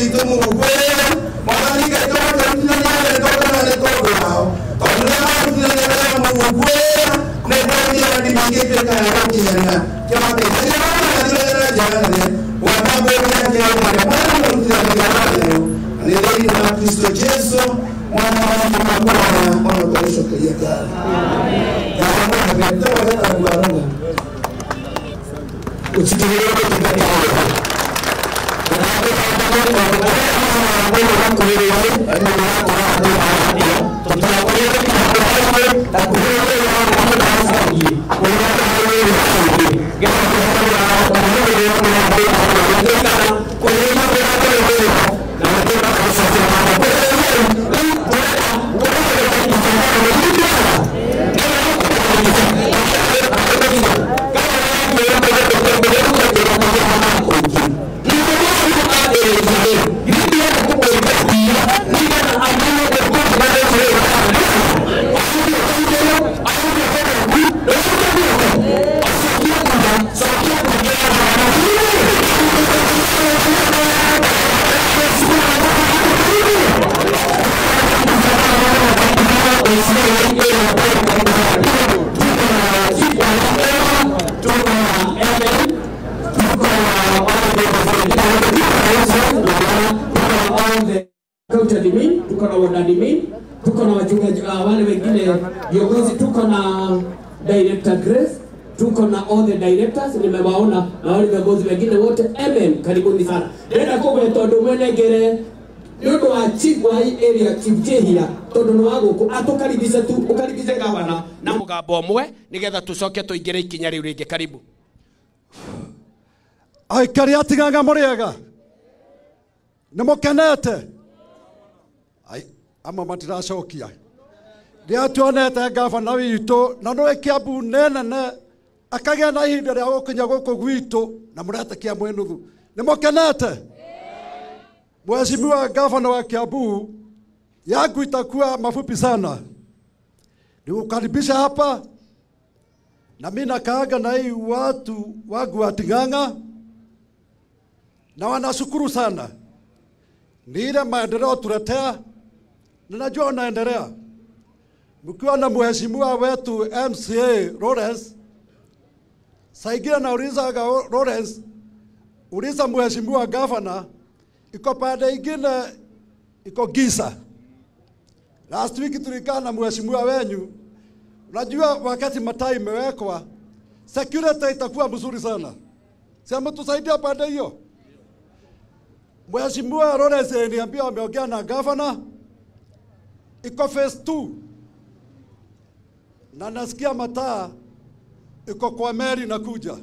witũ mũgũkwĩra Mwathani Ngai tũgakĩrutithania wĩra tondũ nĩ tondũ wao tondũ nĩ marutithania wĩra mũgũkwĩra nĩguo mĩradi mĩingĩ ĩtuĩka ya gũkinyanĩra kĩmateithĩrĩria na njĩra nene gwaka mbũri yake ya ũmwe mwana mũrutithania wa rĩu nĩ thĩinĩ wa Kristo Jesu mwana wa Mungu ona tũgũcokeria ngatho. Tuko na wadadimi, tuko na wachungaji wale wengine viongozi, tuko na Director Grace, tuko na all the directors nimewaona na wale viongozi wengine wote. Amen, karibuni sana. Ndenda kugwe tondu mwenengere nĩ ũndũ wa chief wa area chief Njihia tondu nĩ wa gũkũ atũkaribishe tu ũkaribishe gavana na mũgambo ũmwe nigetha tũcoke tũingĩre ikinya rĩu rĩngĩ. Karibu. Aikari a Ting'ang'a mũrĩega nĩ mũkenete? Ai, amwe matiracokia. Rĩrĩa tuonete gavana witũ na nĩwe Kiambu nĩ nene akagĩa na ihinda rĩa gũkinya gũkũ gwitũ na mũretĩkia mwĩ nuthu. Nĩ mũkenete? Mheshimiwa gavana wa Kiambu, yangu itakuwa mafupi sana. Nikukaribisha hapa na mimi nakaaga na hii watu wangu wa Ting'ang'a na wanashukuru sana. Ni ile maendeleo tuletea na najua wanaendelea. Mkiwa na mheshimiwa wetu MCA Lawrence, saingine nauliza Lawrence, uliza mheshimiwa gavana iko pande ingine iko giza. Last week tulikaa na mheshimiwa wenyu. Unajua wakati mataa imewekwa security itakuwa mzuri sana. Si ametusaidia pande hiyo? Mheshimiwa Lawrence aliniambia ameongea na gavana iko phase 2. Na nasikia mataa iko kwa meli nakuja.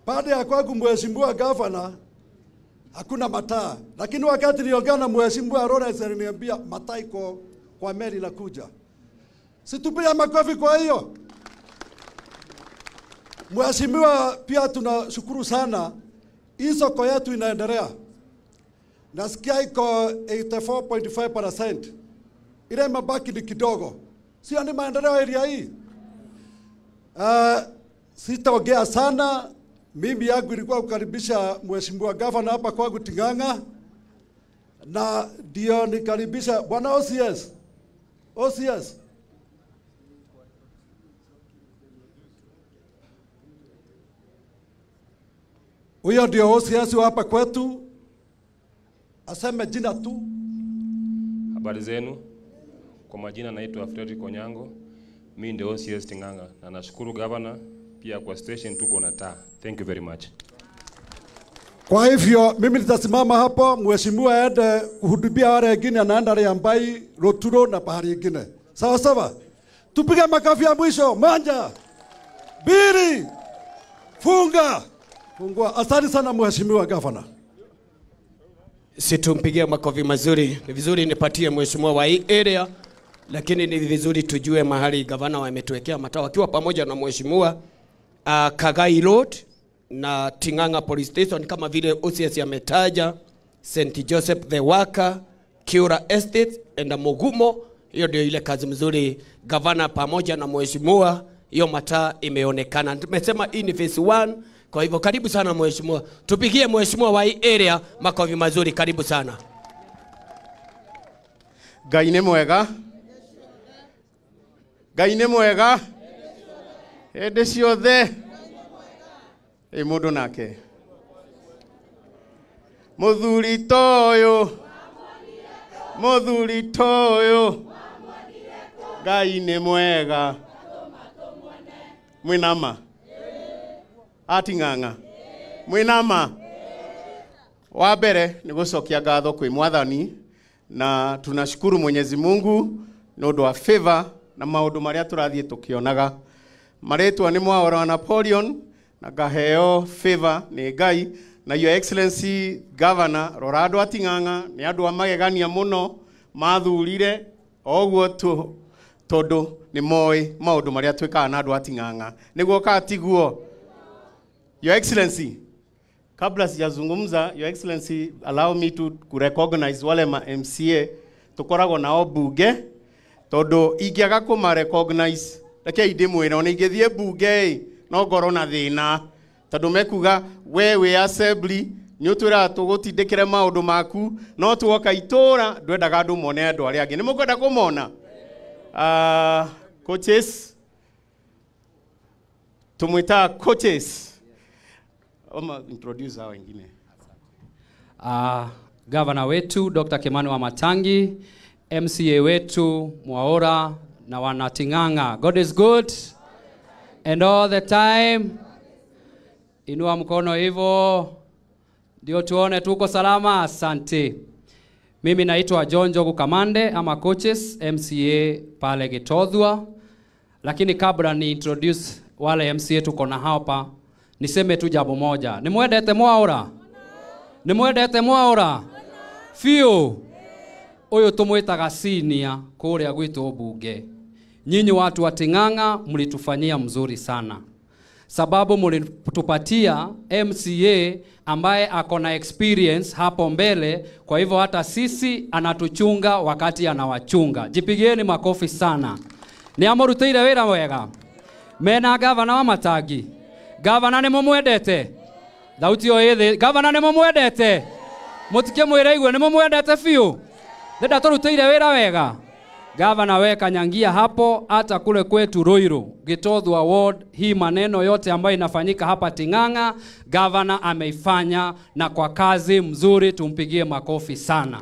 Baada ya kwangu mheshimiwa gavana hakuna mataa. Lakini wakati niliongea na mheshimiwa Lawrence aliniambia mataa iko kwa meli nakuja. Situpia makofi kwa hiyo. Mheshimiwa, pia tunashukuru sana. Hii soko yetu inaendelea. Nasikia iko 84.5%. Ile mabaki ni kidogo. Sio ni maendeleo area hii. Sitaongea sana. Mimi yangu ilikuwa kukaribisha mheshimiwa gavana hapa kwangu Ting'ang'a. Na ndio nikaribisha bwana OCS. OCS. Huyo ndio OCS wa hapa kwetu. Aseme jina tu. Habari zenu. Kwa majina naitwa Frederick Onyango. Mimi ndio OCS Ting'ang'a na nashukuru gavana pia kwa station tuko na taa. Thank you very much. Kwa hivyo mimi nitasimama hapo, mheshimiwa aende kuhutubia wale wengine, anaenda Riambai, Roturo na pahali nyingine. Sawa sawa. Tupige makofi ya mwisho. Moja, mbili, funga. Fungua. Asante sana mheshimiwa gavana. Situmpigie makofi mazuri. Ni vizuri nipatie mheshimiwa wa hii area, lakini ni vizuri tujue mahali gavana wametuwekea mataa wakiwa pamoja na mheshimiwa Kagai Road na Ting'ang'a Police Station kama vile OCS ametaja, St. Joseph the Worker, Kiura Estate and Mugumo. Hiyo ndio ile kazi mzuri gavana pamoja na mheshimiwa, hiyo mataa imeonekana. Tumesema hii ni phase 1, Kwa hivyo karibu sana mheshimiwa, tupigie mheshimiwa wa hii area makofi mazuri. Karibu sana. Ngai nĩ mwega, Ngai nĩ mwega hĩndĩ ciothe. Ĩ mũndũ nake mũthuri toyũ, mũthuri toyũ, Ngai nĩ mwega. Mwĩna ma ating'ang'a, mwĩna ma. Wa mbere nĩ gũcokia ngatho kwĩ Mwathani, na tunashukuru Mwenyezi Mungu nĩ ũndũ wa favor na maũndũ marĩa tũrathiĩ tũkĩonaga. Marĩtwa nĩ Mwaura wa Napoleon na ngaheo favor nĩ Ngai na Your Excellency Governor. Rora andũ a Ting'ang'a nĩ andũ a magegania mũno, mathurire oguo tu tondũ nĩ moĩ maũndũ marĩa twĩkaga na andũ a Ting'ang'a. Nĩguo kana tiguo? Your Excellency, kabla sijazungumza, Your Excellency, allow me to recognize wale ma MCA tukoragwo nao bunge, tondu ingĩaga kũma recognize, reke ndĩmwĩre ona ingĩthiĩ bunge no ngorwo na thĩna, tondu mekuga we wĩ assembly nĩ ũtwĩraga tũgũtindĩkĩre maũndũ maku, no tuoka itũra ndwendaga andũ mone andũ arĩa angĩ. Nĩ mũkwenda kũmona? Coaches, tumwĩtaga coaches. Oma introduce hao wengine. Governor wetu Dr. Kimani Wamatangi, MCA wetu Mwaura na wanating'ang'a. God is good and all the time. Inua mkono hivyo ndio tuone tuko salama. Asante. Mimi naitwa John Njogu Kamande ama coaches, MCA pale Gitothua. Lakini kabla ni introduce wale MCA tuko na hapa, niseme tu jambo moja. Nimwendete Mwaura? Nimwendete Mwaura? Fiu. Uyu tumwitaga senior kuria gwitu bunge. Nyinyi watu wa Ting'ang'a mlitufanyia mzuri sana, sababu mlitupatia MCA ambaye ako na experience hapo mbele. Kwa hivyo hata sisi anatuchunga wakati anawachunga. Jipigieni makofi sana. Ni amurutire wira wega. Mena gavana wa Matangi. Gavana nĩ mũmwendete? Thauti ĩyo ĩthĩ. Gavana nĩ mũmwendete? Mũtikĩmwĩre igue nĩ mũmwendete biũ. Ndenda tũrutĩire wĩra wega. Gavana we kanyangia hapo, hata kule kwetu Ruiru, Gitothua ward, hii maneno yote ambayo inafanyika hapa Ting'ang'a, gavana ameifanya na kwa kazi mzuri, tumpigie makofi sana.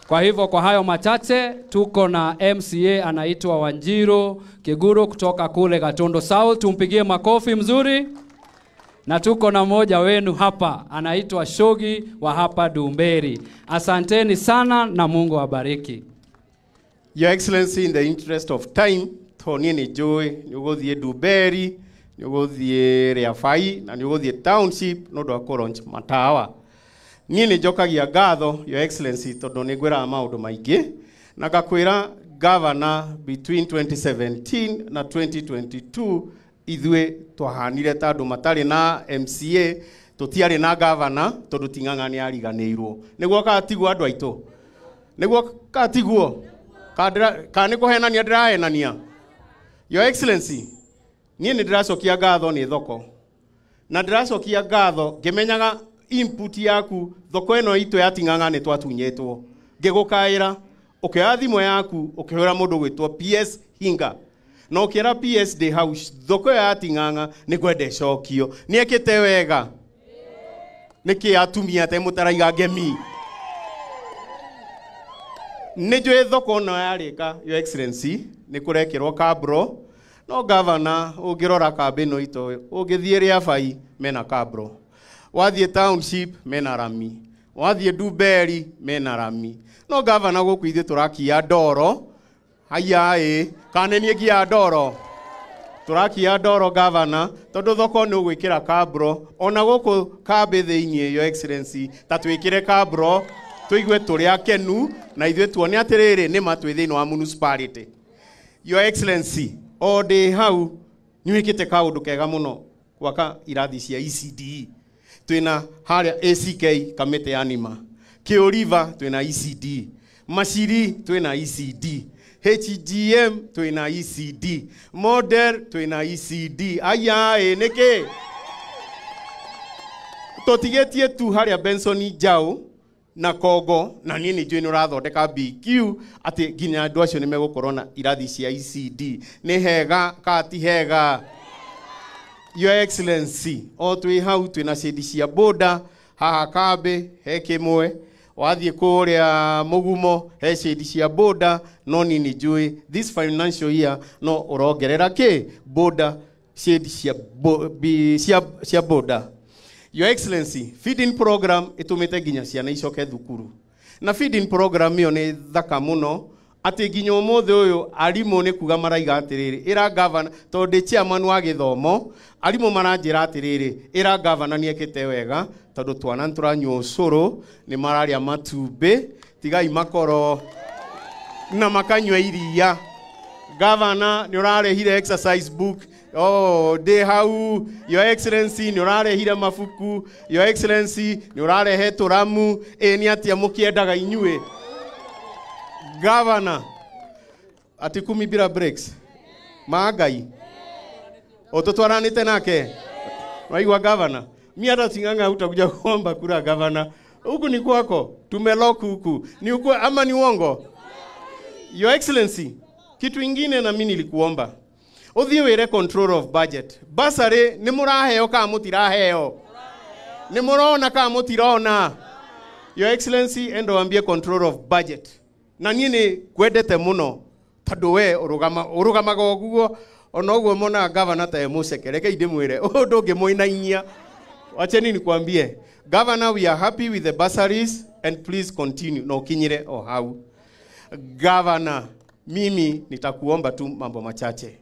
Kwa hivyo kwa hayo machache, tuko na MCA anaitwa Wanjiru Kiguru kutoka kule Gatondo South, tumpigie makofi mzuri. Na tuko na mmoja wenu hapa anaitwa Shogi wa hapa Dumberi. Asanteni sana na Mungu awabariki. Your Excellency, in the interest of time, tondũ nĩ njũĩ nĩ ũgũthiĩ Dumberi, nĩ ũgũthiĩ Rĩabai na nĩ ũgũthiĩ township nĩ ũndũ wa kũ launch matawa. Niĩ nĩ njokagia ngatho Your Excellency tondũ nĩ ngwĩraga maũndũ maingĩ na ngakwĩra governor between 2017 na 2022 ithuĩ twahanire ta andũ matarĩ na MCA, tũtiarĩ na governor tondũ Ting'ang'a nĩ ariganĩirwo. Nĩguo kana tiguo andũ aitũ? Nĩguo kana tiguo? Kana nĩ kũhenania ndĩrahenania? Your Excellency, niĩ nĩ ndĩracokia ngatho nĩ thoko, na ndĩracokia ngatho ngĩmenyaga input yaku thoko ĩno itũ ya Ting'ang'a nĩ twatunyĩtwo. Ngĩgũkaĩra ũkĩoya thimũ yaku ũkĩhũra mũndũ gwĩtwo PS Hinga, na ũkĩra PS ndĩ hau thoko ĩyo ya Ting'ang'a nĩ ngwenda ĩcokio. Nĩ ekĩte wega? Nĩkĩ atumia te mũtaraiga ngemi? Nĩ njũĩ thoko ĩno yarĩka Your Excellency nĩ kũrekĩrwo kabro, no governor ũngĩrora kambĩ ĩno itũ ũngĩthiĩ Rĩabai mena kabro, wathiĩ township mena rami, wathiĩ Dumberi mena rami, no governor gũkũ ithuĩ tũrakia ndoro. Haya ĩ, kana nĩ niĩ ngiaga ndoro? Tũrakia ndoro governor tondũ thoko nĩ ũgwĩkĩra kabro ona gũkũ kambĩ thĩinĩ Your Excellency, ta twĩkĩre kabro tũigue tũrĩ akenu na ithuĩ tuone atĩrĩrĩ nĩ ma twĩ thĩinĩ wa municipality. Your Excellency, o ndĩ hau nĩ wĩkĩte kaũndũ kega mũno gwaka irathi cia ECD. Twĩna harĩa ACK kamĩtĩ ya Nima, Kĩũriva twĩna ECD, Maciri twĩna ECD, HGM twĩna ECD, Model twĩna ECD. Aya ĩ nĩkĩ? Tũtigĩtie tu harĩa Benson Njau na Kongo na niĩ nĩ njũĩ nĩ ũrathondeka BQ atĩ nginya andũ acio nĩ megũkorwo na irathi cia ECD. Nĩ hega ka ti hega? Your Excellency, o twĩ hau twĩna shade cia boda haha Kambi he kĩmwe, wathiĩ kũrĩa Mũgumo he shade cia boda, no niĩ nĩ njũĩ this financial year no ũrongerera kĩ boda shade cia cia boda. Your Excellency, feeding program ĩtũmĩte nginya ciana icoke thukuru. Na feeding program ĩyo nĩ thaka mũno atĩ nginya ũmũthĩ ũyũ arimũ nĩ kuga maraiga atĩrĩrĩ, ĩra governor, tondũ ndĩ chairman wa gĩthomo, arimũ maranjĩra atĩrĩrĩ, ĩra governor nĩ ekĩte wega tondũ twana nĩ tũranyua ũcũrũ, nĩ mararĩa matumbĩ, tigai makoro na makanyua iria. Governor nĩ ũrarehire exercise book, oh, ndĩ hau. Your Excellency nĩ ũrarehire mabuku, Your Excellency nĩ ũrarehe tũramu, ĩ nĩ atĩa mũkĩendaga inyuĩ? Governor, ati 10 bila breaks ma Ngai ũtũtwaranĩte nake, waigua governor? Mi hata Ting'ang'a utakuja kuomba kura governor, huku ni kwako, tumelock huku, ni uko ama ni uongo? Your Excellency, kitu ingine na mimi nilikuomba uthie wire control of budget. Basarĩ nĩ mũraheo kana mũtiraheo? Nĩ mũrona kana mũtirona? Your Excellency, endo wambie control of budget. Na niĩ nĩ kwendete mũno tondũ we ũrũgamaga ũguo, ona ũguo monaga governor ta e mũceke. Reke ndĩmwĩre ũyũ ndũngĩmũinainia. Wacheni nikwambie governor, we are happy with the bursaries and please continue na ũkinyire o hau. Governor, mimi nitakuomba tu mambo machache.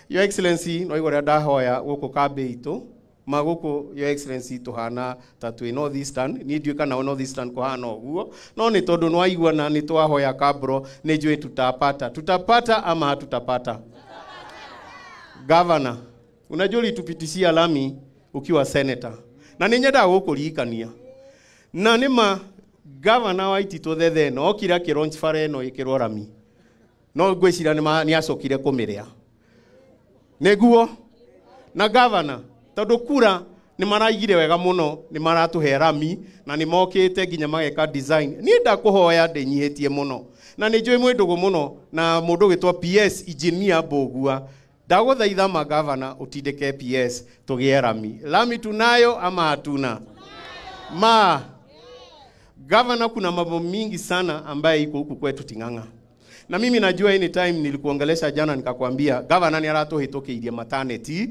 Your Excellency, no igũrĩa ndahoya gũkũ kambĩ itũ ma gũkũ, Your Excellency, tũhana ta twĩ North Eastern. Niĩ ndiũĩ kana North Eastern kũhana ũguo, no nĩ tondũ nĩwaigua na nĩ twahoya Kabro, nĩ njũĩ tutapata. Tutapata ama hatutapata? Governor, unajua ulitupitishia lami ukiwa senator, na nĩ nyendaga gũkũririkania na nĩ ma governor wa Ititũ thethe ĩno okire akĩ-launch bara ĩno ĩkĩrwo rami, no ngwĩciria nĩ acokire kũmĩrĩa nĩguo. Na governor, tondũ kura nĩ maraigire wega mũno, nĩ maratũhe rami na nĩ mokĩte nginya mageka design. Niĩ ndakũhoya ndĩnyihĩtie mũno na nĩ njũĩ mwĩ ndũgũ mũno na mũndũ ũgĩtwo PS Engineer Mbũgua, ndagũthaitha ma governor ũtindĩke PS tũgĩe rami. Lami tunayo ama hatuna? Ma governor, kuna mambo mingi sana ambaye iko huku kwetu Ting'ang'a. Na mimi najua anytime nilikuongelesha jana nikakwambia governor ni aratuhitukiirie maternity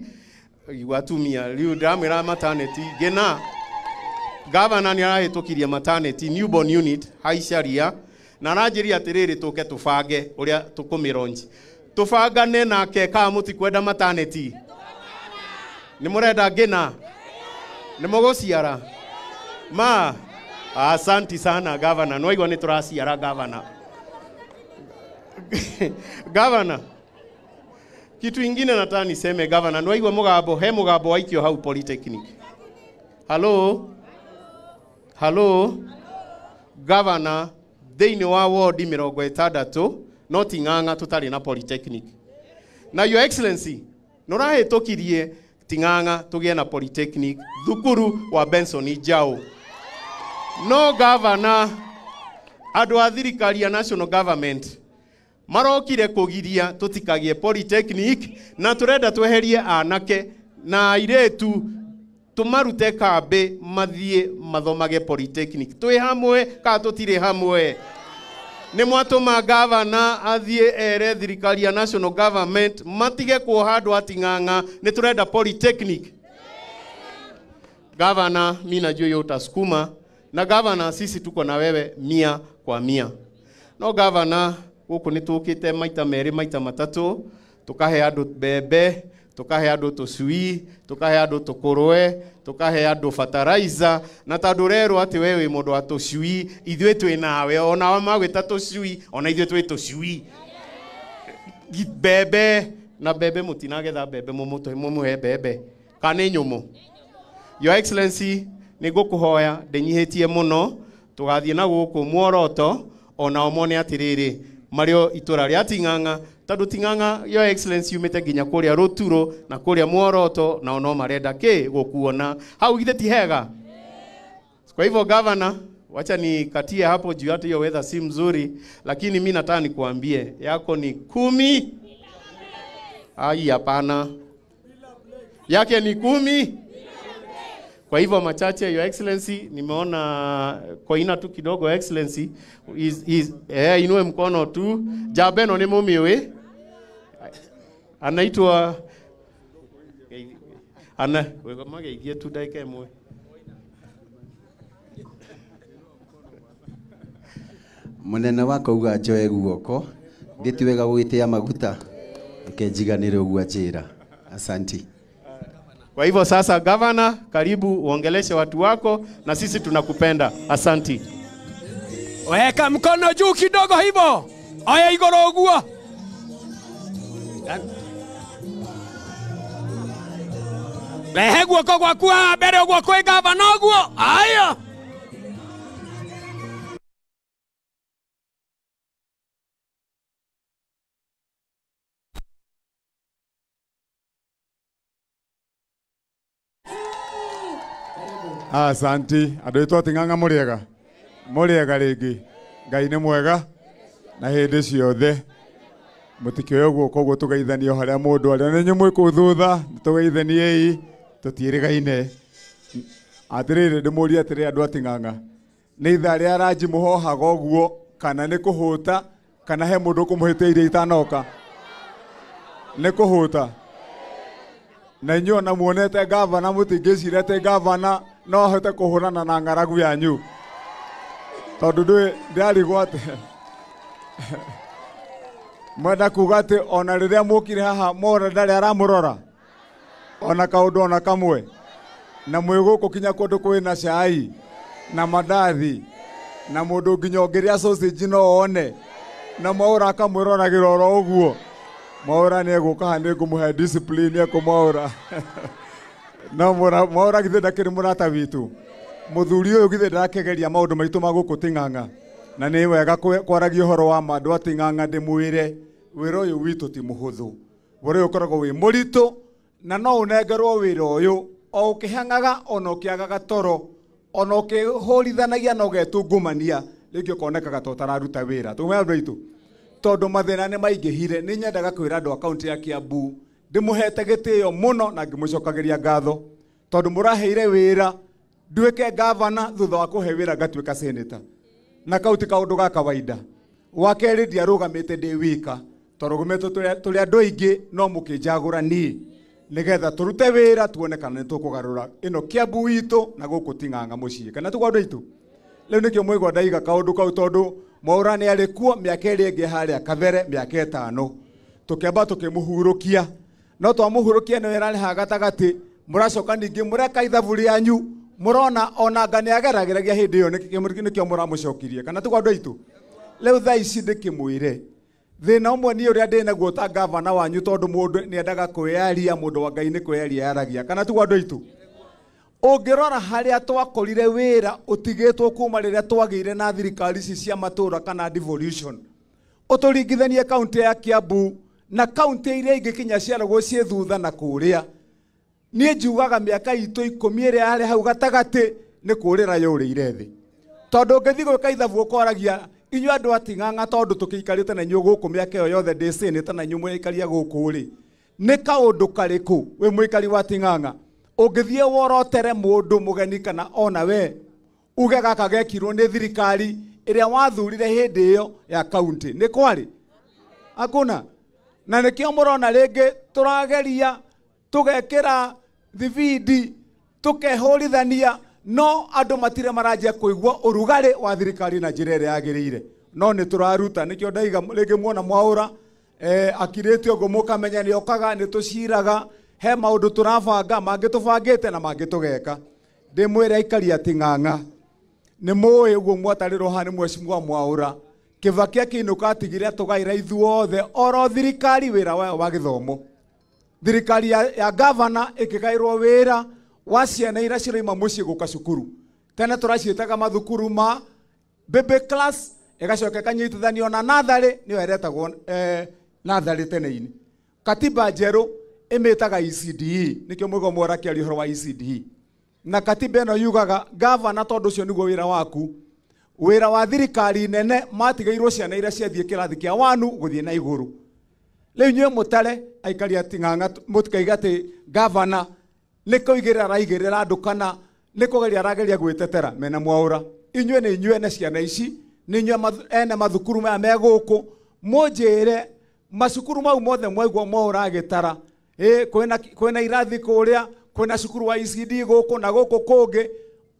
watumia riu ndamwira maternity ngena governor ni arahitukirie maternity newborn unit haicaria na aranjĩria atĩrĩrĩ tũke tũbange ũrĩa tũkũmĩronji tũbangane nake kana mũtikwenda maternity nĩ mũrenda ngĩna nĩ mũgũciara ma. Asanti sana governor, nĩwaigua nĩ tũraciara governor. Governor, kitu ingine nataka niseme governor, nĩwaigua mũgambo, he mũgambo waikio hau Polytechnic. Hello? Hello? Governor, thĩinĩ wa ward 60 no Ting'ang'a tũtarĩ na Polytechnic. Na Your Excellency, nĩũrahĩtũkirie Ting'ang'a tũgĩe na Polytechnic thukuru wa Benson Njau. No governor, andũ a thirikari ya national government marokire kũgiria tũtikagie Polytechnic na tũrenda tweherie anake na airĩtu tũmarute kambĩ mathiĩ mathomage Polytechnic. Twĩ hamwe kana tũtirĩ hamwe? Nĩ mwatũma governor athiĩ ere thirikari ya national government matige kuoha andũ a Ting'ang'a, nĩ tũrenda Polytechnic. Governor, mi najua hiyo utasukuma na governor, sisi tuko na wewe 100 kwa 100. No governor, gũkũ nĩ tũkĩte maita merĩ maita matatũ tũkahe andũ mbembe, tũkahe andũ tũcui, tũkahe andũ tũkũrwe, tũkahe andũ fertilizer, na tondũ ũrerwo atĩ we wĩ mũndũ wa tũcui, ithuĩ twĩ nawe, ona o magwĩta tũcui, ona ithuĩ twĩ tũcui. Mbembe na mbembe mũtinagetha mbembe mũmũhe mbembe kana nĩ nyũmũ? Your Excellency, nĩ ngũkũhoya ndĩnyihĩtie mũno tũgathiĩ na gũkũ muoroto ona mone atĩrĩrĩ marĩo itũra rĩa Ting'ang'a, tondũ Ting'ang'a Your Excellency yumĩte nginya kũrĩa Rũturo na kũrĩa muoroto, nao no marenda kĩ gũkuona hau. Githĩ ti hega? Kwa hivyo governor, wacha nikatie hapo juu hata hiyo weather si mzuri, lakini mi nataka nikuambie yako ni 10. Ai, hapana. Yake ni 10. Kwa hivyo machache, Your Excellency, nimeona koina tu kidogo. Excellency is inue mkono tu. Jabeno ni mumiwe. Anaitwa ana wewe igie tu dakika imwe. Munene wako uga njoe guoko nditi wega gwitia maguta reke njiganire uguo njira. Asanti. Kwa hivyo sasa governor, karibu uongeleshe watu wako na sisi tunakupenda. Asanti. Weka mkono juu kidogo hivyo. Aya igoro uguo. Rehe guoko gwaku haha mbere uguo kwi governor uguo. Aya. Asanti, andũ aitũ a Ting'ang'a mũrĩega, mũrĩega rĩngĩ. Ngai nĩ mwega na hĩndĩ ciothe. Mũtikĩoe guoko ũguo tũgeithanie o harĩa mũndũ arĩ. Na inyuĩ mwĩ kũu thutha, tũgeithaniei, tũtiĩrĩgaine. Atĩrĩrĩ, ndĩmũrie atĩrĩ andũ a Ting'ang'a, nĩ ithaa rĩa ranji mũhohaga ũguo, kana nĩ kũhũta, kana he mũndũ ũkũmũhĩtĩirie itanoka? Nĩ kũhũta. Na inyuĩ ona muonete gavana, mũtingĩciria atĩ gavana no ahote kũhũrana na ng'aragu yanyu, tondũ ndĩrarigwo atĩ mwenda kuga atĩ ona rĩrĩa mũkire haha Mwaura ndarĩ aramũrora ona kaũndũ ona kamwe, na mwĩ gũkũ kinya kũndũ kwĩna cai na mandathi na mũndũ nginya ũngĩrĩa sausage no one, na Mwaura akamwĩroragĩra oro ũguo. Mwaura nĩ egũka haha, nĩ ngũmũhe discipline ekũmwaura. No Mwaura githĩ ndakĩrĩ mũrata witũ? Mũthuri ũyũ githĩ ndarakĩgeria maũndũ maitũ ma gũkũ Ting'ang'a? Na nĩ wega kwaragia ũhoro wa ma andũ a Ting'ang'a, ndĩmwĩre wĩra ũyũ witũ ti mũhũthũ. Wĩra ũyũ ũkoragwo wĩ mũritũ, na no ũnengerwo wĩra ũyũ o ũkĩhang'aga, ona ũkĩagaga toro, ona ũkĩhũrithanagia na ũgetungumania, rĩngĩ ũkonekaga ta ũtararuta wĩra. Tũme andũ aitũ, tondũ mathĩna nĩ maingĩhire. Nĩ nyendaga kwĩra andũ a kaũntĩ ya Kiambu ndĩmũhete gĩtĩo mũno na ngĩmũcokagĩria ngatho, tondũ mũraheire wĩra nduĩke gavana, thutha wa kũhe wĩra ngatuĩka senator, na kau ti kaũndũ ga kawaida. Wa kerĩ, ndiarũgamĩte ndĩ wika, twarũgamĩte tũrĩ andũ aingĩ, no mũkĩnjagũra niĩ nĩgetha tũrute wĩra tuone kana nĩ tũkũgarũra ĩno Kiambu witũ na gũkũ Ting'ang'a mũciĩ, kana tiguo andũ aitũ? Rĩu nĩkĩo mũigua ndaiga kaũndũ kau, tondũ Mwaura nĩ arĩ kuo mĩaka ĩrĩa ĩngĩ harĩa kabere, mĩaka 5 tũkĩamba tũkĩmũhurũkia, no twamũhurũkia nĩwe ĩrarĩ haha gatagatĩ. Mũracoka ningĩ mũreka ithabu rĩanyu, mũrona ona anga nĩ agerageragia hĩndĩ ĩyo, nĩkĩo mũramũcokirie, kana tiguo andũ aitũ? Rĩu thaa ici ndĩkĩmwĩre thĩna ũmwe niĩ ũrĩa ndĩ naguo ta gavana wanyu, tondũ mũndũ nĩendaga kwĩyaria, mũndũ wa Ngai nĩ kwĩyaria yaragia, kana tiguo andũ aitũ? Ũngĩrora harĩa twakorire wĩra ũtigĩtwo kuma rĩrĩa twagĩire na thirikari ici cia matũũra kana devolution, ũtũringithanie kaũntĩ ya Kiambu na kaũntĩ iria ingĩ kinya ciaragwo ciĩ thutha na kũrĩa, niĩ njugaga mĩaka itũ 10 ĩrĩa yarĩ hau gatagatĩ nĩ kũrĩra yũrĩire thĩ. Tondũ ũngĩthiĩ gwĩka ithabu ũkoragia inyuĩ andũ a Ting'ang'a, tondũ tũkĩikarĩte na inyuĩ gũkũ mĩaka ĩyo yothe ndĩ seneta na inyuĩ mũraikaria gũkũ rĩ, nĩ kaũndũ karĩkũ wĩ mũikari wa Ting'ang'a ũngĩthiĩ worotere mũndũ mũgeni kana ona we uge gaka gekirwo nĩ thirikari ĩrĩa wathurire hĩndĩ ĩyo ya kaũntĩ? Nĩ kwarĩ akuna. Na nĩkĩo mũrona rĩngĩ tũrageria tũgekĩra thibindi tũkehũrithania, no andũ matirĩ maranjia kũigua ũrugarĩ wa thirikari na njĩra ĩrĩa yagĩrĩire. No nĩ tũraruta, nĩkĩo ndaiga rĩngĩ muona Mwaura akirĩte ũguo mũkamenya nĩ okaga, nĩ tũciraga, he maũndũ tũrabanga, mangĩ tũbangĩte na mangĩ tũgeka. Ndĩmwĩre aikari a Ting'ang'a, nĩ mũĩ ũguo mwatarĩrwo haha nĩ Mheshimiwa Mwaura, Kibaki akĩinũka atigire atũgaĩra ithuothe oro thirikari wĩra wayo wa gĩthomo. Thirikari ya gavana ĩkĩgaĩrwo wĩra wa ciana iria ciroima mũciĩ gũka cukuru. Tene tũraciĩtaga mathukuru ma baby class, ĩgacoka ĩkanyitithanio na natharĩ, nĩyo ĩretagwo natharĩ tene-inĩ. Katiba njerũ ĩmĩtaga ECDE, nĩkĩo mũigua Mwaura akĩaria ũhoro wa ECDE. Na katiba ĩno yugaga gavana tondũ ũcio nĩguo wĩra waku. Wĩra wa thirikari nene matigairwo ciana iria ciathiĩ kĩrathi kĩa wanu gũthiĩ na igũrũ. Rĩu inyuĩ mũtare aikari a Ting'ang'a mũtikaiga atĩ gavana nĩ kũigĩrĩra araigĩrĩra andũ kana nĩ kũgeria arageria gwĩtetera mena Mwaũra. Inyuĩ nĩ inyuĩ ene ciana ici, nĩ inyuĩ ene mathukuru maya me gũkũ, mũnjĩre macukuru mau mothe mwaigua Mwaũra agĩtara. Kwĩna irathi kũrĩa, kwĩna cukuru wa ECD gũkũ na gũkũ kũngĩ,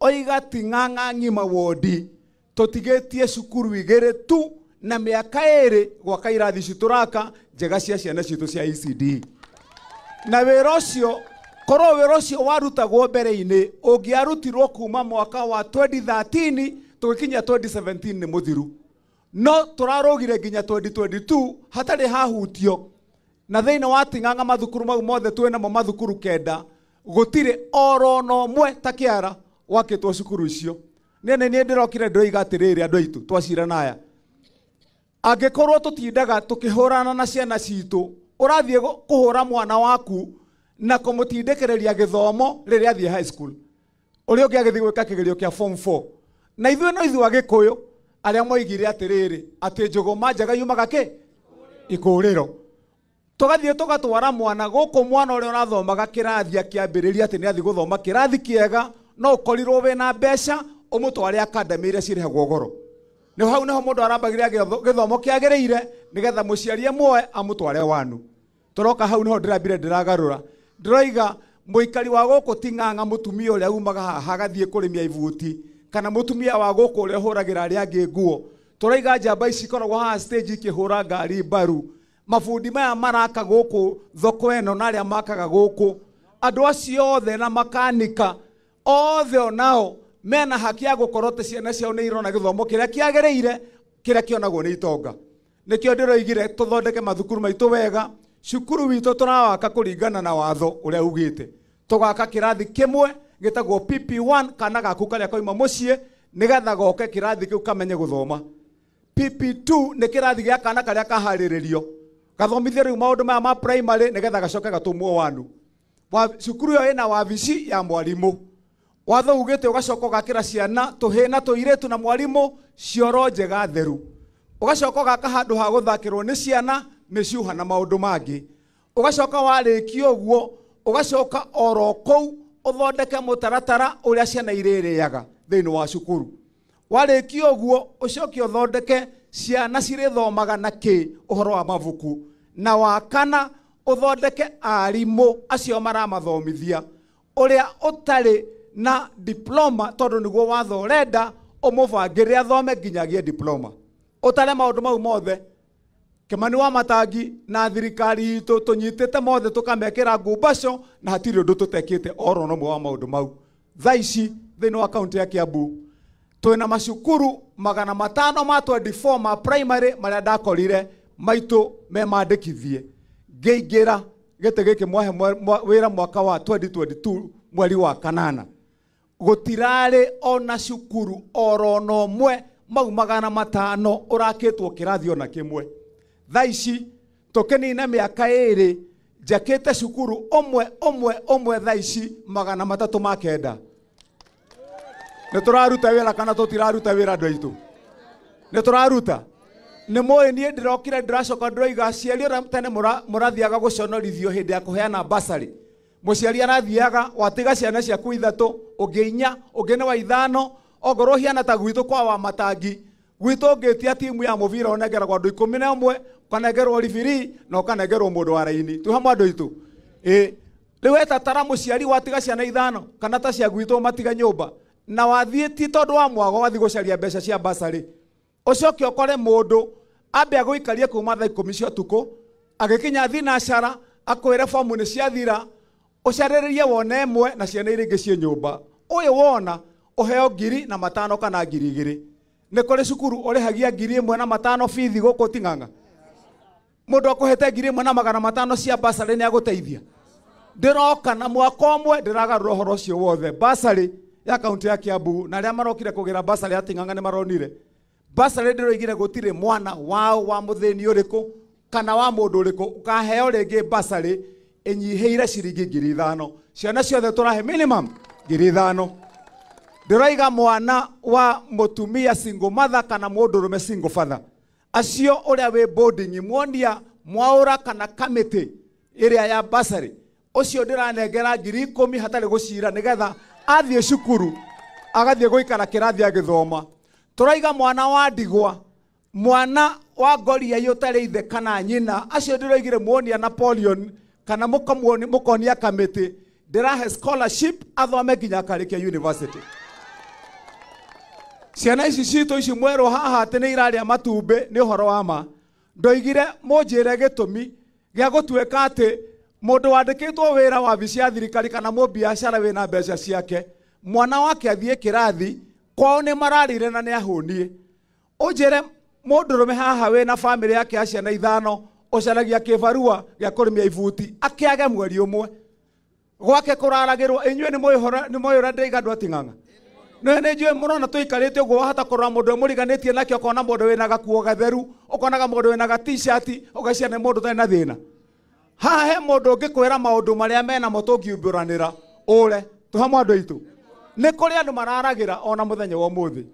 oiga Ting'ang'a ng'ima wodi tũtigĩtie cukuru igĩrĩ tu na mĩaka ĩrĩ gwaka irathi ici tũraka njega cia ciana citũ cia ECD. Na wĩra ũcio, korwo wĩra ũcio warutagwo mbere-inĩ, ũngĩarutirwo kuma mwaka wa 2013 tũgĩkinya 2017 nĩ mũthiru. No tũrarũgire nginya 2022 hatarĩ hahutio. Na thĩinĩ wa Ting'ang'a mathukuru mau mothe twĩnamo mathukuru 9, gũtirĩ oro na ũmwe ta kĩara wakĩtwo cukuru icio. Niĩ nĩ niĩ ndĩrokire ndĩroiga atĩrĩrĩ andũ aitũ twacirana aya. Angĩkorwo tũtindaga tũkĩhũrana na ciana citũ, ũrathiĩ kũhũra mwana waku na kũmũtindĩkĩrĩria gĩthomo rĩrĩa athiĩ high school. Ũrĩa ũngĩ agĩthiĩ gwĩka kĩgerio kĩa form 4. Na ithuĩ no ithuĩ Agĩkũyũ arĩa moigire atĩrĩrĩ atĩ njũgũma njega yumaga kĩ? Ikũrĩro. Tũgathiĩ tũgatwara mwana gũkũ, mwana ũrĩa ũrathomaga kĩrathi akĩambĩrĩria atĩ nĩ athiĩ gũthoma kĩrathi kĩega, no ũkorirwo wĩna mbeca ũmũtware academy iria cirĩhagwo goro. Nĩ hau nĩho mũndũ arambagĩrĩria gĩthomo kĩagĩrĩire nĩgetha mũciari amuoe amũtware wanu. Tũroka hau nĩho ndĩrambire ndĩragarũra. Ndĩroiga mũikari wa gũkũ Ting'ang'a, mũtumia ũrĩa umaga haha agathiĩ kũrĩmia ibuti, kana mũtumia wa gũkũ ũrĩa ũhũragĩra arĩa angĩ nguo. Tũraiga njamba ici ikoragwo haha stage ikĩhũra ngari mbaru. Mabundi maya maraka gũkũ thoko ĩno na arĩa makaga gũkũ, andũ acio othe na makanika othe onao mena haki ya gũkorwo atĩ ciana ciao nĩ irona gĩthomo kĩrĩa kĩagĩrĩire kĩrĩa kĩonagwo nĩ itonga. Nĩkĩo ndĩroigire tũthondeke mathukuru maitũ wega. Cukuru witũ tũrawaka kũringana na watho ũrĩa ugĩte. Tũgaka kĩrathi kĩmwe gĩtagwo PP1 kana gaku karĩa koima mũciĩ nĩgetha goke kĩrathi kĩu kamenye gũthoma. PP2 nĩ kĩrathi gĩa kana karĩa kaharĩrĩrio gathomithie rĩu maũndũ maya ma primary nĩgetha gacoke gatũmwo wanu. Cukuru ĩyo ĩna wabici ya mwarimũ. Watho ugĩte ũgacoka ũgakĩra ciana tũhĩĩ na tũirĩtu na mwarimũ cioro njega theru. Ũgacoka ũgaka handũ ha gũthakĩrwo nĩ ciana mĩcuha na maũndũ mangĩ. Ũgacoka warĩkia ũguo ũgacoka oro kũu ũthondeke mũtaratara ũrĩa ciana irĩrĩaga thĩinĩ wa cukuru. Warĩkia ũguo ũcoke ũthondeke ciana cirĩthomaga na kĩ ũhoro wa mabuku. Na wa kana ũthondeke arimũ acio maramathomithia ũrĩa ũtarĩ na diploma tondũ nĩguo watho ũrenda ũmũbangĩre athome nginya agĩe diploma. Ũtare maũndũ mau mothe Kimani wa Matangi na thirikari itũ tũnyitĩte mothe tũkamekĩra ngumbaco na hatirĩ ũndũ tũtekĩte oro no wa maũndũ mau. Thaa ici thĩinĩ wa kaunti ya Kiambu twĩna macukuru 524 ma primary marĩa ndakorire maitũ me mandĩkithie. Ngĩingĩra gĩtĩ gĩkĩ mwahe wĩra mwaka wa 2022 mweri wa kanana. Gũtirarĩ ona cukuru oro na ũmwe mau 500 ũrakĩtwo kĩrathi ona kĩmwe. Thaa ici tũkĩnina mĩaka ĩrĩ njakĩte cukuru ũmwe ũmwe ũmwe thaa ici 309. Nĩ tũraruta wĩra kana tũtiraruta wĩra andũ aitũ? Nĩ tũraruta. Nĩ mũĩ niĩ ndĩrokire ndĩracoka ndĩroiga aciari ũrĩa tene mũrathiaga gũconorithio hĩndĩ ya kũheana basarĩ. Mũciari arathiaga watiga ciana ciaku 3, ũngĩ 4, ũngĩ nĩ wa 5, ongorwo hiana ta gwitũ kwa wa Matangi. Gwitũ ũngĩtia timu ya mũbira ũnengeragwo andũ 11, ũkanengerwo ribiri na ũkanengerwo mũndũ wa raini. Twĩ hamwe andũ aitũ? Ĩ, rĩu wetatara mũciari watiga ciana 5 kana ta cia gwitũ matiga nyũmba na wathiĩ ti tondũ wa mwago wathiĩ gũcaria mbeca cia basarĩ. Ũcoke ũkore mũndũ ambe agũikarie kuma thaa 10 cia ũtukũ agĩkinya thinacara akwĩre bomu nĩ ciathira, ũcarĩrĩrie wone ĩmwe na ciana iria ingĩ ciĩ nyũmba. Ũyũ wona ũheo 1,500 kana 2,000. Nĩ kũrĩ cukuru ũrĩhagia 1,500 bithi gũkũ Ting'ang'a. Mũndũ akũhete 1,500 cia basarĩ nĩ agũteithia. Ndĩroka na mwaka ũmwe ndĩragarũra ũhoro ũcio wothe. Basarĩ ya kaunti ya Kiambu na arĩa marokire kũgĩra basarĩ ya Ting'ang'a nĩ maronire. Basarĩ ndĩroigire gũtirĩ mwana wao wa mũthĩni ũrĩkũ kana wa mũndũ ũrĩkũ ũkaheo rĩngĩ basarĩ ĩnyihĩire ciringi 5,000. Ciana ciothe tũrahe minimum 5,000. Ndĩroiga mwana wa mũtumia single mother kana mũndũrũme single father, acio ũrĩa wĩ boarding muonia mwaũra kana kamĩtĩ ĩrĩa ya bursary, ũcio ndĩranengera 10,000 hatarĩ gũcira, nĩgetha athiĩ cukuru agathiĩ gũikara kĩrathi agĩthoma. Tũraiga mwana wa ndigwa, mwana wa ngoria ũtarĩ ithe kana nyina, acio ndĩroigire muonia Napoleon kana mũkonia kamĩtĩ, ndĩrahe scholarship athome nginya akarĩkia university. Ciana ici citũ ici mwerũ haha atĩ nĩ irarĩa matumbĩ nĩ ũhoro wa ma. Ndoigire mũnjĩre gĩtũmi gĩa gũtuĩka atĩ mũndũ wandĩkĩtwo wĩra wabici ya thirikari kana mũbiacara wĩna mbeca ciake, mwana wake athiĩ kĩrathi kwao nĩ mararire na nĩ ahũniĩ. Ũnjĩre mũndũrũme haha wĩna bamĩrĩ yake ya ciana 5 ũcaragia kĩbarua gĩa kũrĩmia ibuti akĩage mweri ũmwe gwake kũraragĩrwo. Inyuĩ nĩ mũĩ ũrĩa ndĩiga andũ a Ting'ang'a? Nĩ njũĩ mũrona tũikarĩte ũguo, wahota kũrora mũndũ ũrĩa mũriganĩtie nake, ũkona mũndũ wĩna gakuo gatheru, ũkonaga mũndũ wĩna ga t-shirt, ũgacia nĩ mũndũ ũtarĩ na thĩna. Haha he mũndũ ũngĩkwĩra maũndũ marĩa menamo tũngiumbũranĩra ũre tũhamwe andũ aitũ. Nĩ kũrĩ andũ mararagĩra ona mũthenya wa ũmũthĩ.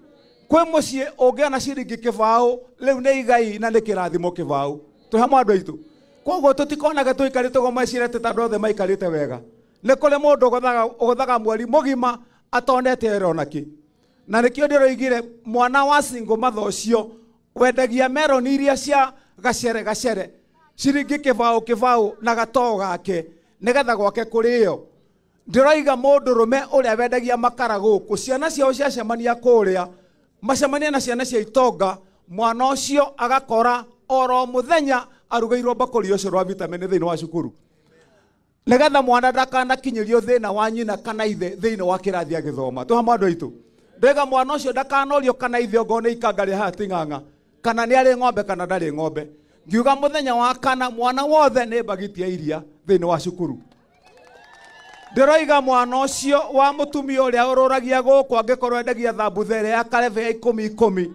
Kwĩ mũciĩ ũngĩona ciringi 20 rĩu nĩ igai na nĩ kĩrathimo 20. Tũhamwe andũ aitũ. Koguo tũtikonage tũikarĩte ũguo meciria atĩ ta andũ othe maikarĩte wega. Nĩ kũrĩ mũndũ ũgũthaga mweri mũgima atonete wĩra ona kĩ. Na nĩkĩo ndĩroigire mwana wa single mother ũcio wendagia meroni iria cia gacere gacere ciringi 20 na gatoo gake nĩgetha gwake kũrĩo. Ndĩroiga mũndũrũme ũrĩa wendagia makara gũkũ, ciana ciao ciacemania kũrĩa, macemania na ciana cia itonga, mwana ũcio agakora oro mũthenya arugĩirwo mbakũri ũcio rwa vitamin thĩinĩ wa cukuru, nĩgetha mwana ndakanakinyĩrio thĩna wa nyina kana ithe thĩinĩ wa kĩrathi agĩthoma. Tũhamwe andũ aitũ. Ndĩroiga mwana ũcio ndakanorio kana ithe ongorwo nĩ ikanga rĩa haha Ting'ang'a, kana nĩ arĩ ng'ombe kana ndarĩ ng'ombe. Ngiuga mũthenya wa kana mwana wothe nĩ mbagiti ya iria thĩinĩ wa cukuru. Ndĩroiga mwana ũcio wa mũtumia ũrĩa ũrũragia gũkũ angĩkorwo endagia thambutha ĩrĩa ya karebe ya 10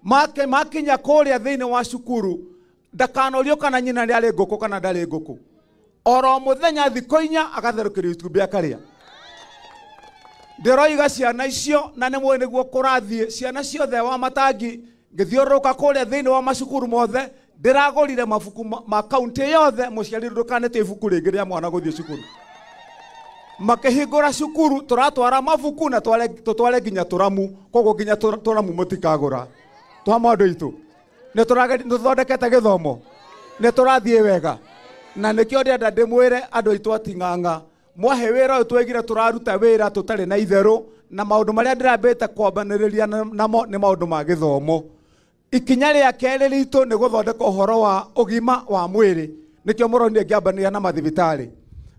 10, makinya kũrĩa thĩinĩ wa cukuru ndakanorio kana nyina nĩ arĩ ngũkũ kana ndarĩ ngũkũ. Oro mũthenya thikũ 4 agatherũkĩrio itumbĩ akarĩa. Ndĩroiga ciana icio, na nĩ mũĩ nĩguo kũrathiĩ, ciana ciothe wa matangi ngĩthiũrũrũka kũrĩa thĩinĩ wa macukuru mothe, ndĩragũrire mabuku ma kaunti yothe, mũciari ndũkanĩte ibuku rĩngĩ rĩa mwana gũthiĩ cukuru. Makĩhingũra cukuru tũratwara mabuku na tũtware nginya tũramu, koguo nginya tũramu mũtikagũra. Tũhamwe andũ aitũ. Nĩ tũthondekete gĩthomo, nĩ tũrathiĩ wega. Na nĩkĩo ndĩrenda ndĩmwĩre andũ aitũ a Ting'ang'a, mwahe wĩra ũyũ twaigire tũraruta wĩra tũtarĩ na itherũ, na maũndũ marĩa ndĩrambĩte kwambanĩrĩria namo nĩ maũndũ ma gĩthomo. Ikinya rĩa kerĩ ritũ nĩ gũthondeka ũhoro wa ũgima wa mwĩrĩ, nĩkĩo mũronire ngĩambanĩria na mathibitarĩ.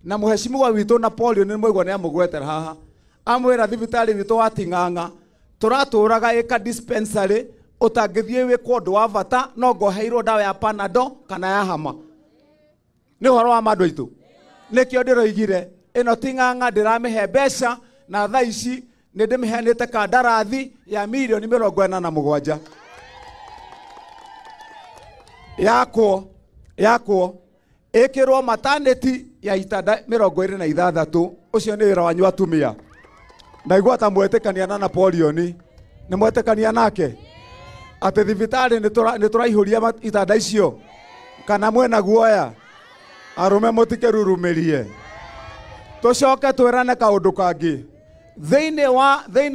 Na mũheshimiwa witũ Napoleon nĩ mũigua nĩ amũgwetera haha, amwĩra thibitarĩ witũ wa Ting'ang'a tũratũraga ĩka dispensary ũtangĩthiĩ wĩkwo ũndũ wa bata no ngoheirwo ndawa ya Panadol kana ya hama. Nĩ ũhoro wa ma andũ aitũ. Nĩkĩo ndĩroigire ĩno Ting'ang'a ndĩramĩhe mbeca, na thaa ici nĩ ndĩmĩheanĩte kandarathi ya mirioni 47 yakwo ĩkĩrwo maternity ya itanda 26. Ũcio nĩ wĩra wanyu atumia. Ndaigua ta mwetĩkania na Napoleon, nĩ mwetĩkania nake atĩ thibitarĩ nĩ tũraihũria itanda icio, kana mwĩna guoya? Arũme mũtikerurumĩrie. Tũcoke twĩrane kaũndũ kangĩ. Thĩinĩ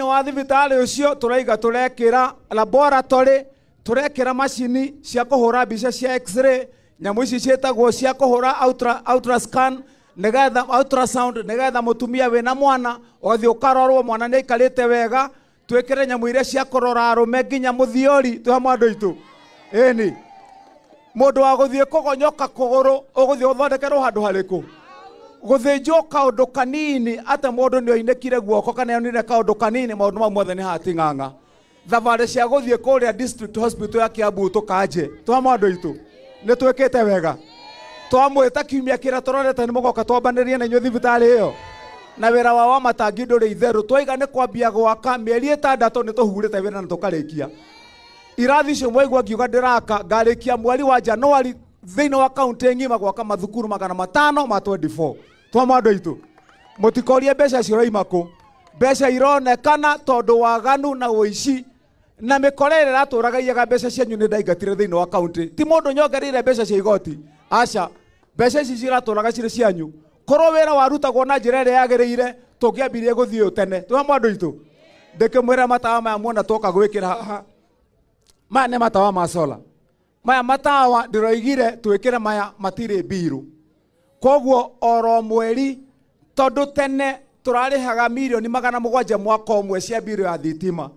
wa thibitarĩ ũcio tũraiga tũrekĩra laboratory, tũrekĩra macini cia kũhũra mbica cia x-ray, nyamũ ici ciĩtagwo cia kũhũra ultrascan, nĩgetha ultrasound, nĩgetha mũtumia wĩna mwana ũgathiĩ ũkarorwo mwana nĩ aikarĩte wega. Twĩkĩre nyamũ iria cia kũrora arũme nginya mũthiori. Tũhamwe andũ aitũ. Ĩni mũndũ wa gũthiĩ kũgonyoka kũgũrũ ũgũthiĩ gũthondekerwo handũ harĩkũ? Gũthĩnjwo kaũndũ kanini atĩ mũndũ nĩ oinĩkire guoko kana onire kaũndũ kanini, maũndũ mau mothe nĩ haha Ting'ang'a. Thabarĩ cia gũthiĩ kũrĩa district hospital ya Kiambu tũkanje. Tũhamwe andũ aitũ. Nĩ twĩkĩte wega. Twamwĩta kiumia kĩrĩa tũrorete nĩ mũgoka twambanĩrie na inyuĩ thibitarĩ ĩyo. Na wĩra wa matangi ndũrĩ itherũ, twaiga nĩ kwambia gwaka mĩeri 6 nĩ tũhurĩte wĩra na tũkarĩkia. Irathi icio mwaigua ngiuga ndĩraka, ngarĩkia mweri wa Januari thĩinĩ wa kaunti ng'ima gwaka mathukuru 524. Tũhamwe andũ aitũ. Mũtikorie mbeca ciroima kũ. Mbeca ironekana tondu waganu na ũici na mĩkora ĩrĩa ĩratũraga iyaga mbeca cianyu nĩ ndaingatire thĩinĩ wa kaunti. Ti mũndũ nyongereire mbeca cia igoti, aca, mbeca ici ciratũraga cirĩ cianyu. Korwo wĩra warutagwo na njĩra ĩrĩa yagĩrĩire tũngĩambirie gũthiĩ ũũ tene. Twĩ hamwe andũ aitũ, ndĩkĩmwĩra matawa maya muona twoka gwĩkĩra haha, maya nĩ matawa ma solar. Maya matawa ndĩroigire twĩkĩre maya matirĩ mbiru. Koguo oro mweri tondu tene turarihaga milioni 700 mwaka ũmwe cia mbiru ya thitima,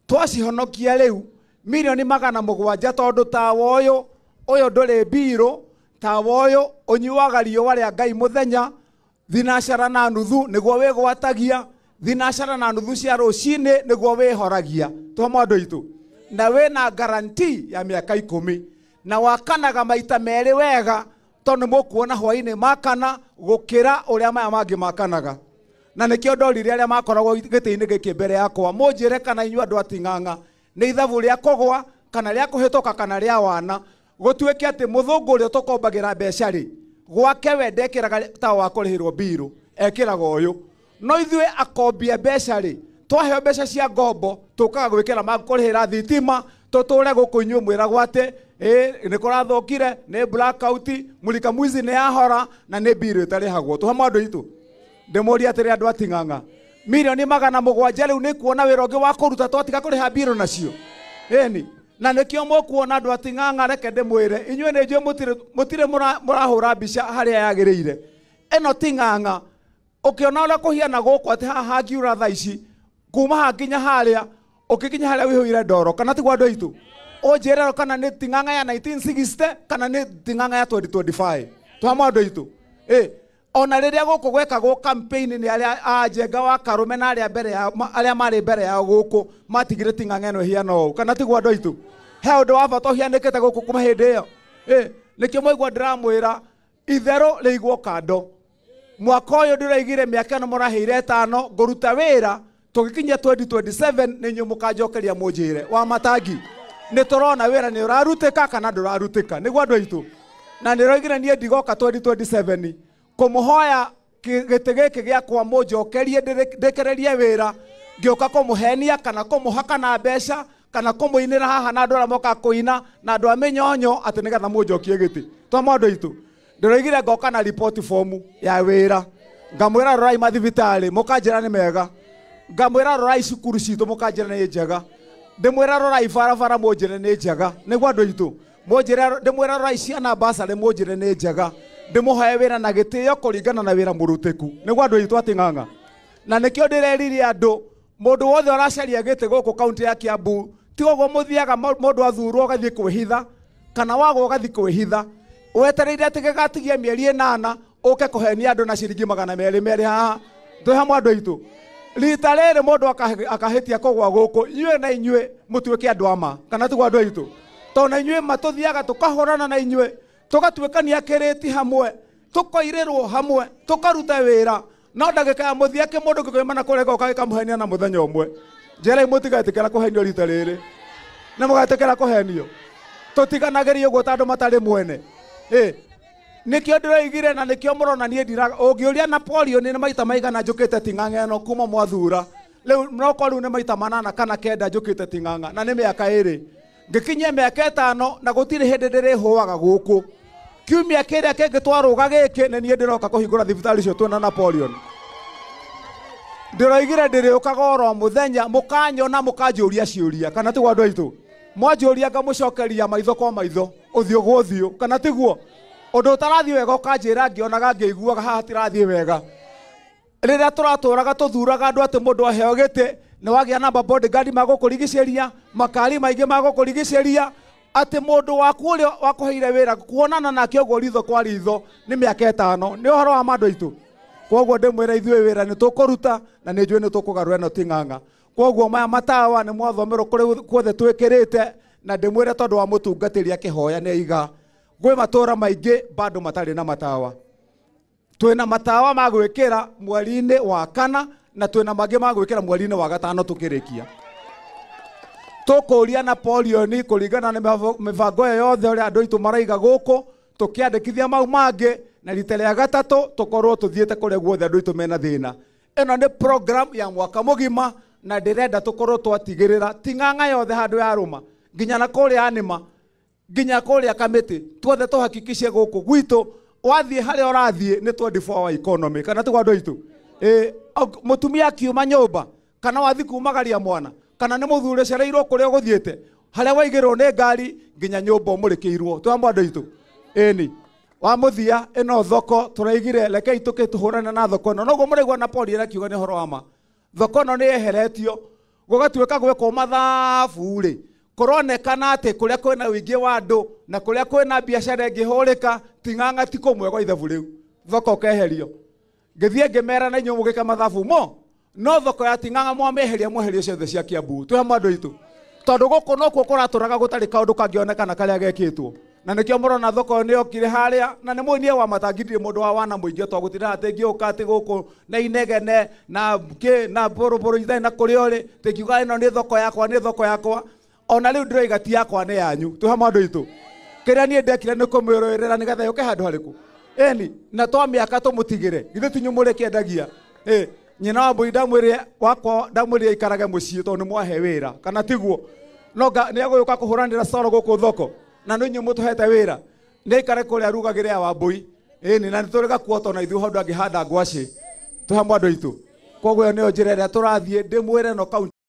twacihonokia rĩu milioni 700 tondu tawa ũyũ ũyũ ndũrĩ mbiru, tawa ũyũ ũnyuaga riũa rĩa Ngai mũthenya 12:30 nĩguo wĩgwatagia, 12:30 cia rũcinĩ nĩguo wĩhoragia. Twamwe andũ aitũ, na wĩna guarantee ya mĩaka 10 na wakanaga maita merĩ wega tondu mũkuona hwainĩ makana gũkĩra ũrĩa maya mangĩ makanaga. Na nĩkĩo ndorire arĩa makoragwo gĩtĩ-inĩ gĩkĩ mbere yakwa mũnjĩre kana inyuĩ andũ a Ting'ang'a nĩ ithabu rĩa kũgwa kana rĩa kũhĩtũka kana rĩa wana, gũtuĩke atĩ mũthũngũ ũrĩa tũkombagĩra mbeca rĩ gwake we ndekĩraga tawa wa kũrĩhĩrwo mbiru, ekĩraga ũyũ. No ithuĩ akombia mbeca rĩ twaheo mbeca cia ngombo tũkaga gwĩkĩra ma kũrĩhĩra thitima tũtũre gũkũ inyuĩ mwĩragwo atĩ nĩ kũrathũkire, nĩ blackout, mulika mwizi nĩ yahora na nĩ mbiru ĩtarĩhagwo. Tũhamwe andũ aitũ, ndĩmũrie atĩrĩ andũ a Ting'ang'a, milioni 700 rĩu nĩ kuona wĩra ũngĩ wa kũruta twatiga kũrĩha mbiru nacio. Ĩni, na nĩkĩo mũkuona andũ a Ting'ang'a, reke ndĩmwĩre inyuĩ nĩ njũĩ mũtirĩ mũrahũra mbica harĩa yagĩrĩire. Ĩno Ting'ang'a ũkĩona ũrĩa kũhiana gũkũ atĩ haha hangiura thaa ici kuma haha nginya harĩa, ũkĩkinya harĩa wĩihũire ndoro, kana tiguo andũ aitũ? Ũnjĩre kana nĩ Ting'ang'a ya 1960 kana nĩ Ting'ang'a ya 2025. Twamwe andũ aitũ. Ona rĩrĩa gũkũ gwekagwo campaign nĩ arĩa a Njenga wa Karũme na arĩa mbere ya arĩa marĩ mbere yao gũkũ matigire Ting'ang'a ĩno ĩhiana ũũ, kana tiguo andũ aitũ? He ũndũ wa bata ũhianĩkĩte gũkũ kuma hĩndĩ ĩyo. Nĩkĩo mwaigua ndĩramwĩra itherũ rĩigwo kando. Mwaka ũyũ ndĩraigire mĩaka ĩno mũraheire 5 ngũruta wĩra tũgĩkinyia 2027 nĩ inyuĩ mũkanjokeria mũnjĩre wa matangi nĩ tũrona wĩra nĩ ũrarutĩka kana ndũrarutĩka, nĩguo andũ aitũ. Na nĩroigire niĩ ndigoka 2027 kũmũhoya gĩtĩ gĩkĩ gĩakwa mũnjokerie ndĩkĩrĩrie wĩra ngĩũka kũmũhenia kana kũmũhaka na mbeca kana kũmũinĩra haha na andũ arĩa mokaga kũina na andũ a mĩnyonyo atĩ nĩgetha mũnjokie gĩtĩ. Twamwe andũ aitũ, ndĩroigire ngoka na report form ya wĩra, ngamwĩra rorai mathibitarĩ mũkanjĩra nĩ mega, ngamwĩra rorai cukuru citũ mũkanjĩra nĩ njega, ndĩmwĩra rorai barabara mũnjĩre nĩ njega, nĩguo andũ aitũ. Mũnjĩre, ndĩmwĩra rorai ciana basarĩ mũnjĩre nĩ njega, ndĩmũhoe wĩra na gĩtĩo kũringana na wĩra mũrutĩku, nĩguo andũ aitũ a Ting'ang'a. Na nĩkĩo ndĩrerire andũ mũndũ wothe ũracaria gĩtĩ gũkũ kaunti ya Kiambu ti ũguo mũthiaga mũndũ athurwo ũgathiĩ kwĩhitha kana wagwo ũgathiĩ kwĩhitha wetereire atĩ gĩgatigia mĩeri 8 ũke kũhenia andũ na ciringi 200 haha. Twĩ hamwe andũ aitũ, rita rĩrĩ mũndũ akahĩtia kũgwa gũkũ, inyuĩ na inyuĩ mũtuĩke andũ a ma, kana tiguo andũ aitũ? Tondũ na inyuĩ matũthiaga tũkahũrana na inyuĩ, tũgatuĩkania kĩrĩti hamwe, tũkoirĩrwo hamwe, tũkaruta wĩra, no ndagĩka ya mũthia kĩmũndũ gĩkoimana kũrĩa gĩgoka gĩkamũhenia na mũthenya ũmwe. Njĩrai mũtigetĩkĩra kũhenio rita rĩrĩ, nĩ mũgetĩkĩra kũhenio. Tũtiganagĩrio ũguo ta andũ matarĩ mwene. Nĩkĩo ndĩroigire na nĩkĩo mũrona niĩ ndiraga. Ũngĩũria Napoleon nĩ maita maigana njũkĩte Ting'ang'a ĩno kuma mwathura, rĩu nokorwo rĩu nĩ maita 8 kana 9 njũkĩte Ting'ang'a na nĩ mĩaka 2 ngĩkinyia mĩaka 5 na gũtirĩ hĩndĩ ndĩrĩhũaga gũkũ. Kiumia kĩrĩa kĩngĩ twarũga gĩkĩ nĩ niĩ ndĩroka kũhingũra thibitarĩ icio twĩna Napoleon. Ndĩroigire ndĩrĩũkaga oro mũthenya mũkanyona mũkanjũria ciũria, kana tiguo andũ aitũ? Mwanjũria ngamũcokeria maitho kwa maitho, ũthiũ gwa ũthiũ, kana tiguo? Ũndũ ũtarathiĩ wega ũkanjĩra ngĩonaga ngĩiguaga haha hatirathiĩ wega. Rĩrĩa tũratũraga tũthuraga andũ atĩ mũndũ aheo gĩtĩ nĩ wagĩa na bodyguard magũkũrigicĩria, makari maingĩ magũkũrigicĩria, atĩ mũndũ waku ũrĩa wakũheire wĩra kuonana nake ũguo ritho kwa ritho nĩ mĩaka 5. Nĩ ũhoro wa ma andũ aitũ. Koguo ndĩmwĩra ithuĩ wĩra nĩ tũkũruta na nĩ njũĩ nĩ tũkũgarũra ĩno Ting'ang'a. Koguo maya matawa nĩ mwathomerwo kũrĩ kuothe twĩkĩrĩte, na ndĩmwĩre tondũ wa mũtungatĩri akĩhoya nĩ aiga gwĩ matũra maingĩ bado matarĩ na matawa. Twĩna matawa ma gwĩkĩra mweri-inĩ wa 4 na twĩna mangĩ ma gwĩkĩra mweri-inĩ wa 5 tũkĩrĩkia. Tũkũria Napoleon kũringana na mĩbango ĩyo yothe ũrĩa andũ aitũ maraiga gũkũ, tũkĩandĩkithia mau mangĩ, na rita rĩa gatatũ tũkorwo tũthiĩte kũrĩa guothe andũ aitũ mena thĩna. Ĩno nĩ program ya mwaka mũgima na ndĩrenda tũkorwo twatigĩrĩra Ting'ang'a yothe handũ yarũma nginya na kũrĩa anĩma nginya kũrĩa kamĩtĩ tuothe tũhakikishe gũkũ gwitũ wathiĩ harĩa ũrathiĩ nĩ 24 hour economy kana tiguo andũ aitũ. Mũtumia akiuma nyũmba kana wathi kumagaria mwana kana nĩ mũthuri ũcereirwo kũrĩa ũgũthiĩte harĩa waigĩrwo nĩ ngari nginya nyũmba ũmũrĩkĩirwo twĩ andũ aitũ. Ĩni wa mũthia ĩno thoko tũraigire rekei tũkĩtũhũrane na thoko ĩno noguo mũraigua na Paul ĩrakiuga nĩ ũhoro wa ma. Thoko ĩno nĩ yeheretio gũgatuĩka gwĩkwo mathabu rĩ kũronekana atĩ kũrĩa kwĩna ũingĩ wa andũ na kũrĩa kwĩna biacara ĩngĩhũrĩka Ting'ang'a ti kũmwe gwa ithabu rĩu thoko ũkeherio. Ngĩthiĩ ngĩmera na inyuĩ mũgĩka mathabu mo no thoko ya Ting'ang'a mwamĩeheria mweherio ciothe cia Kiambu twĩ hamwe andũ aitũ tondũ gũkũ nokuo kũratũraga gũtarĩ kaũndũ kangĩonekana karĩa gekĩtwo na nĩkĩo mũrona thoko nĩ yokire harĩa na nĩ mũinie wa matangi ndirĩ mũndũ wa wana mũingĩ tondũ gũtirĩ atĩ ngĩũka atĩ gũkũ na inegene na kĩ na bũrũbũrũ ithe na kũrĩa ũrĩ tĩngiuga ĩno nĩ thoko yakwa nĩ thoko yakwa ona rĩu ndĩroiga ti yakwa nĩ yanyu twĩ hamwe andũ aitũ. Kĩrĩa niĩ ndekire nĩ kũmĩrũĩrĩra nĩgetha yũke handũ harĩkũ ĩni na twamĩaka tũmũtigĩre githĩ ti inyuĩ mũrĩkĩendagia. Nyina wa mbũri ndamwĩrire wakwa ndamwĩrire aikarage mũciĩ tondũ nĩ mwahe wĩra kana tiguo no nĩ egũgĩũka kũhũranĩra coro gũkũ thoko na nĩ inyuĩ mũtũhete wĩra nĩ aikare kũrĩa arugagĩre ya wambũi ĩni na nĩ tũrĩ gakuo tondũ ithuĩ handũ angĩhanda ngwacĩ twĩ hamwe andũ aitũ. Koguo ĩyo nĩyo njĩra ĩrĩa tũrathiĩ ndĩmwĩre no kaunti